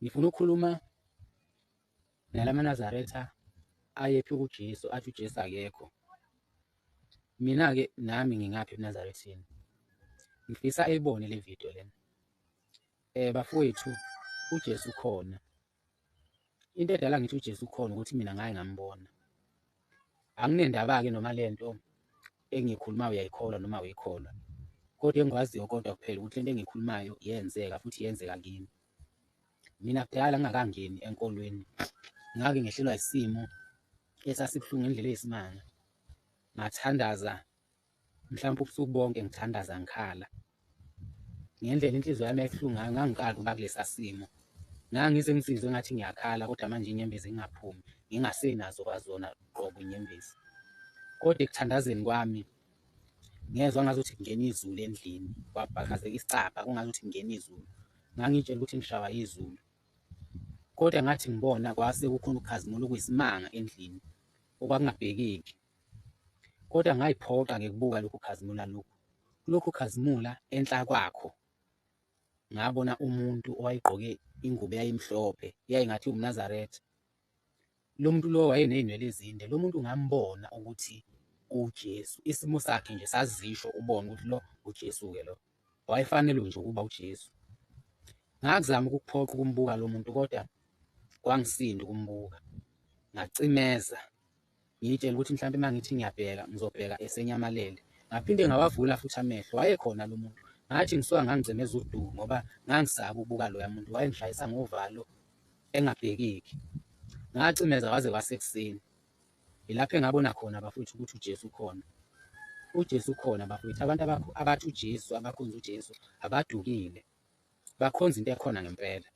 Ngifuna ukukhuluma nalamaNazaretha ayephika uJesu, athi uJesu akekho. Mina-ke nami ngingapha ebuNazaretheni. Ngifisa eyibone le video lena. Bafowethu, uJesu ukhona. Into edala ngithi uJesu ukhona ukuthi mina ngake ngambona. Anginendaba-ke noma le nto engiyikhulumayo uyayikholwa noma awuyikholwa, kodwa engikwaziyo kodwa kuphela ukuthi lento engiyikhulumayo yenzeka futhi yenzeka kimi. Mina kudala ngingakangeni enkolweni ngake ngehlelwa isimo esasibuhlungu ngendlela eyisimanga. Ngathandaza mhlawumpe ubusuku bonke ngithandaza ngikhala. Ngendlela inhliziyo yami yayibuhlungu ngayo ngangiqala ukuba kulesa simo. Ngangize ngizizwe engathi ngiyakhala kodwa manje inyembezi ingaphumi, ngingasenazo kwazona qobo inyembezi. Kodwa ekuthandazeni kwami ngezwa ngazuthi kungena izulu endlini, kwabhakazeka isicabha kungazuthi kungena izulu. Ngangiy'tshela ukuthi ngishawa izulu, kodwa ngathi ngibona kwase kukhona ukukhazimula okuyisimanga endlini okwakungabhekeki. Kodwa ngayiphoqa ngikubuka lokhu khazimula lokhu. Kulokhu khazimula enhla kwakho ngabona umuntu owayegqoke ingubo eyayimhlophe, yayingathi uwumNazaretha. Lo muntu lo wayeney'nwele ezinde, lo muntu ngambona ukuthi uJesu, isimo sakhe nje sazisho ubone ukuthi lo uJesu-ke lo, wayefanelwe nje ukuba uJesu. Ngakuzama ukukuphoqa ukumbuka lo muntu kodwa kwangisinda ukumbuka, ngacimeza ngiyitshela ukuthi mhlawumbe uma ngithi ngiyabheka ngizobheka esenyamalele. Ngaphinde ngawavula futhi amehlo, wayekhona lo muntu. Ngathi ngisuka ngangicimeza uduku ngoba ngangisaba ukubuka loya muntu, wayengishayisa ngovalo engabhekeki. Ngacimeza kwaze kwasekuseni. Yilapho engabona khona bafowethu ukuthi uJesu ukhona. UJesu ukhona bafowethu. Abantu abathi uJesu, abakhonza uJesu abadukile, bakhonza into ekhona ngempela.